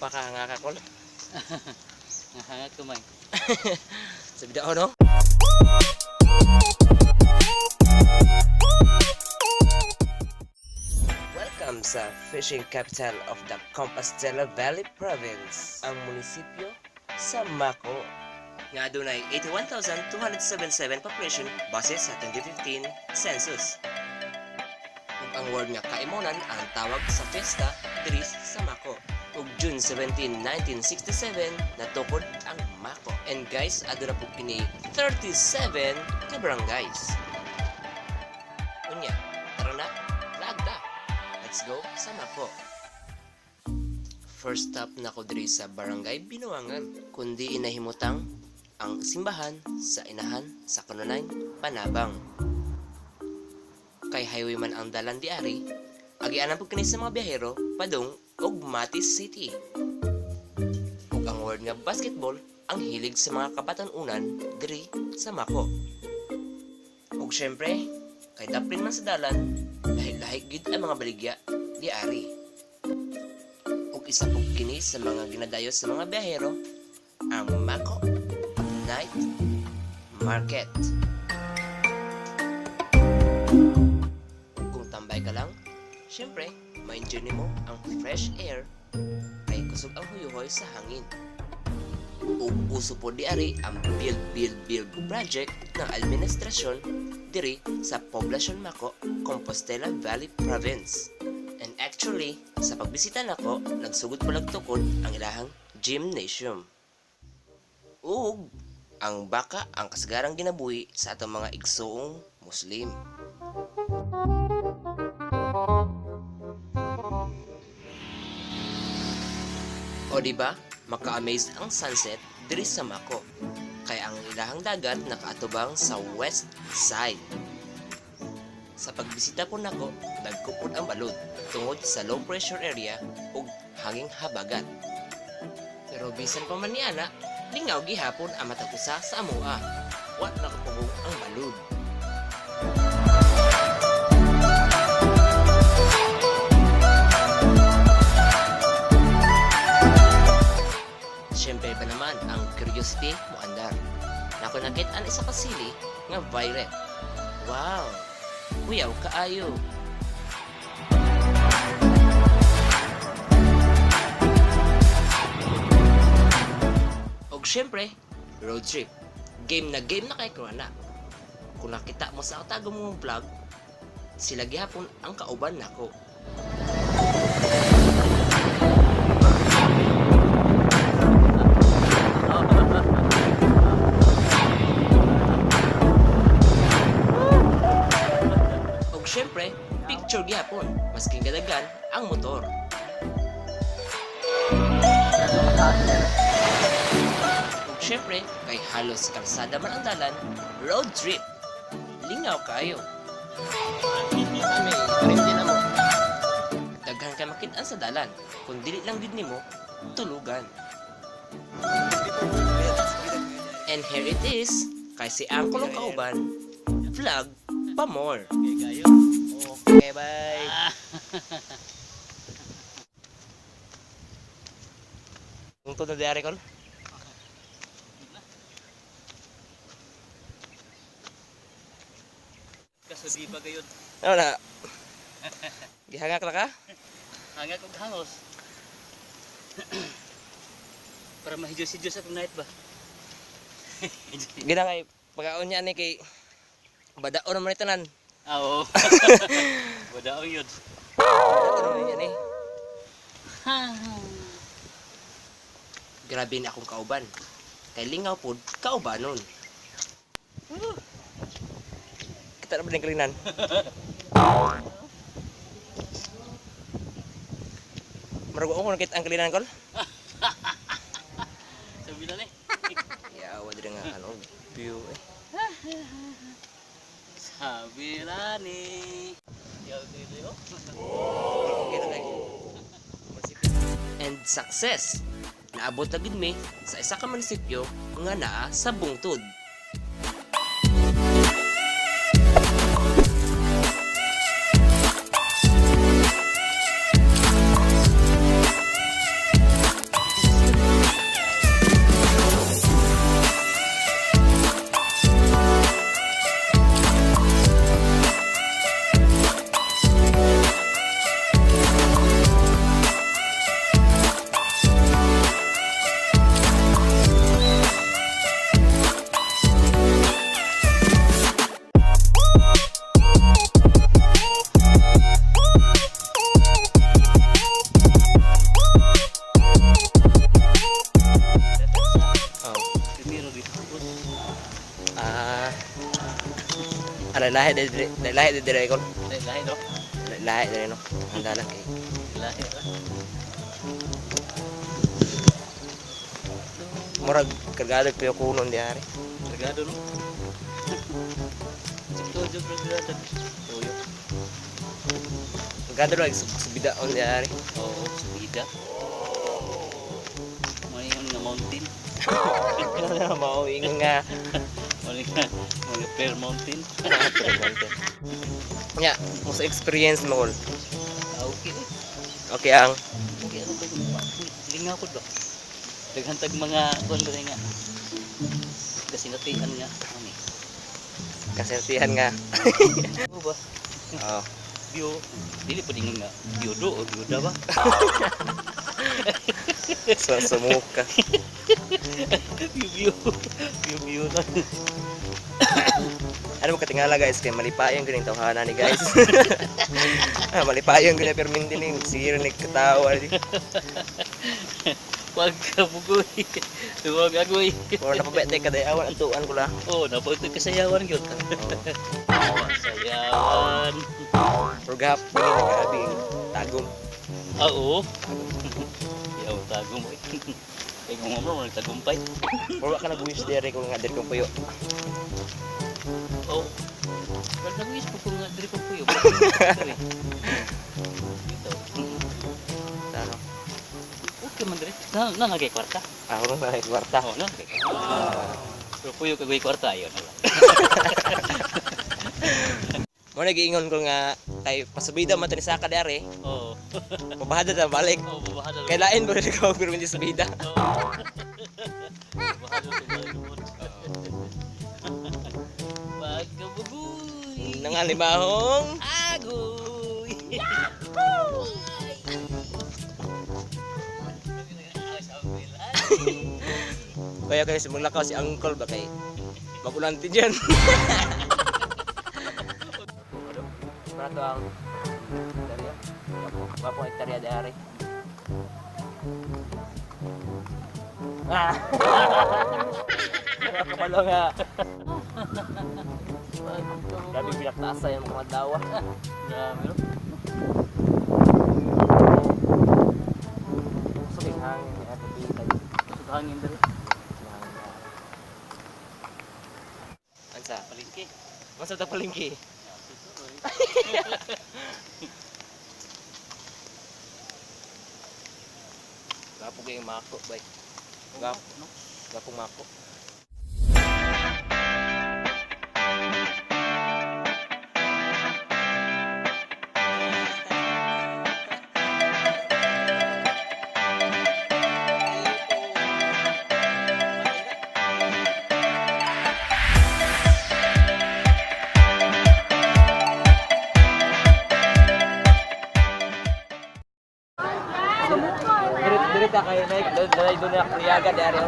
Pakahanga ka, Kol. Nga kumay. Sa bidao, no? Welcome sa fishing capital of the Compostela Valley Province, ang munisipyo sa Maco, nga adunay 81,277 population base sa 2015 census. Ug ang word nga Kaimonan ang tawag sa fiesta diri sa Maco. Ug June 17, 1967 natukod ang Maco. And guys, aduna pud kini 37 ka barangays. Unya, tara na, lagda. Let's go sa Maco. First stop nako diri sa Barangay Binuangan, kundi inahimutang ang simbahan sa Inahan sa Kanunay, Panabang. Kay highway man ang dalan diari, agianan pud kini sa mga biyahero padung og Mati City. Ug ang word nga basketball ang hilig sa mga kabatan-unan diri sa Maco. Ug syempre, kay daplin man sa dalan, lahi-lahi gid ang mga baligya diari. Ug isa pud kini sa mga ginadayo sa mga biyahero, ang Maco Night Market. Ug kung tambay ka lang, syempre, ma-enjoy nimo ang fresh air kay kusog ang huyuhoy sa hangin. Ug uso po diari ang Build Build Build project ng administrasyon diri sa Poblacion Maco, Compostela Valley Province. And actually, sa pagbisita nako, nagsugod pa tukod ang ilahang gymnasium. Ug ang baka ang kasagarang ginabuhi sa atong mga igsoong Muslim. O di ba? Maka-amaze ang sunset diri sa Maco. Kay ang ilahang dagat nakaatubang sa west side. Sa pagbisita po nako, dagko pod ang balod tungod sa low pressure area ug hanging habagat. Pero bisan pa man niana, lingaw gihapon ang matag usa sa amoa. Wa nakapugong ang balod. Siyempre pa naman ang curiosity mo andar. Nako nakit-an isa ka sili nga violet. Wow! Kuyaw kaayo. Og syempre, road trip. Game na game na kay ko na. Kung nakita mo sa atago mong vlog, sila gihapon ang kauban nako. Og syempre, picture gihapon, masking gadagan ang motor. Ug syempre, kay halos kalsada man ang dalan, road trip. Lingaw kayo. Kami, parinti na mo. Daghan kay makit-an sa dalan, kung dili lang gid nimo, tulugan. And here it is, kay si Uncle ang kauban, vlog pa more. Okay kayo. Okay, bye. Tungtod na diari kon. Kaso di pa gayud. Ano na? Gihangak na ka? Hangak og hangos. Para mahijos-hijos akong night ba? Gina kay pagkaon niya ni kay badaon naman ni tanan. Ah, oo. Wadaong yun. Badaon naman niya ni. Grabe na akong kauban. Kay lingaw pod kaubanon. Kita na ba ng kalinan? Marago ko nakita ang kalinan kol. Sabi na ni. Yawa diri nga ano view eh. Sabi na ni. Yaw dili oh. Okay na kay. And success. Naabot na gid mi sa isa ka munisipyo nga naa sa bungtod. Lahi diri, lahi diri ko. Lahi no. Lahi diri no. Ang dalan kay. Lahi ra. Murag kargado pero kunon di ari. Kargado no. Sikto jud kargado. Tuyo. Kargado lang sa bidaon di ari. Oo, subida. Mo yung nga mountain. Ano mao ingon nga. Mo nga mga Fair Mountain. Nya, mo sa experience mo kol. Ah, okay. Eh. Okay ang Okay, ano ba yung lingaw ko ba? Daghan tag mga kuan ba nga. Kasinatian nga ano eh. kasertihan nga. Oo ba? Oo. Bio, dili pa dingon nga biodo o bioda ba? Sa sumuka. Bio bio. Bio bio lang. Ano mo katingala guys kay malipayon ganing tawhana ni guys. Ah, malipayon gani permin din ni sige ni katawa di. Wag ka bugoy. Duwag agoy. Mura na pabete kadayawan ang tuan ko la. Oh, napo ito kasayawan gyud. Oo. Sayawan. Pero gahapon ni nagabi tagom. Ah, oo. Yaw tagum oy. Kay kung mo tagumpay. Mura ka nag-wish dere kung nga dere kong puyo. Oh. Pero nag-wish ko kung nga diri ko puyo. Dito. Ano? Okay man diri. Na na nagay kwarta. Ako nung mga kwarta. Oh, na nagay kwarta. Pero puyo kag kwarta ayon na lang. Mo nagiingon ko nga kay pasubida man tani saka dere. Oo. Mabahada ta balik. Oh, babahada. Kay lain ba rin ko pero hindi subida. Oo. Babahada sa balik mo. Pagkabugoy. Nangalimahong Agoy. Kaya kaya simula ka si uncle ba kay makulanti dyan. Para to ang hektarya. Wapo hektarya dari. Ah. Pero kabalo nga. Grabe pinaktaasa yung mga dawa. Grabe no? Kusog yung hangin ni Ate Tita. Kusog hangin diri. Ansa? Palengke. Masa ta palengke? Gapo kayong mako, bay. Gapo, no? Gapong mako. Dire dire ta kay Nike, doon doon na kriyaga dari.